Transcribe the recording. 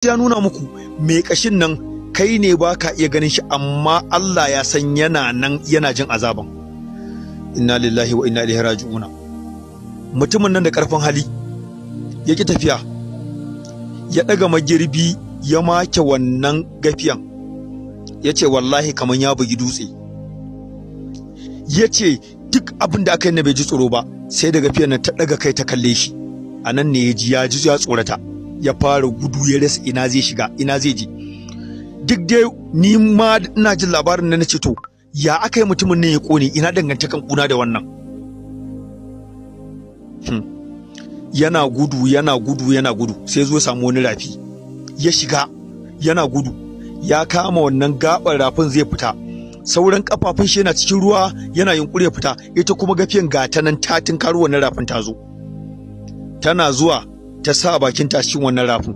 Ya nuna muku mai kashin nan, kai ne ba ka iya ganin shi, amma Allah ya san yana nan, yana jin azaban. Inna lillahi wa inna ilaihi raji'una. Mutumin nan da karfin hali ya ki tafiya, ya ɗaga magirbi ya make wannan gafiyan. Ya ce wallahi kamar ya bugi dutse. Ya ce duk abin da aka yi na bai ji tsoro ba, sai da gafiyan nan ta ɗaga kai ta kalle shi. A nan ne ya ji ya ji ya tsorata, ya fara gudu, ya rasa ina zai shiga, ina zai je. Duk dai ni ma ina jin labarin nan, nace to, ya aka yi mutumin nan ya kone? Ina dangantakan kuna da wannan? Yana gudu, yana gudu, yana gudu, sai zo samu wani rafi ya shiga. Yana gudu, ya kama wannan gabar rafin zai fita, sauran kafafun shi yana cikin ruwa, yana yunkuri ya fita. Ita kuma gafiyan gata nan ta tinkaro wannan rafin, ta zo, tana zuwa ta sa bakin ta cikin wannan rafin.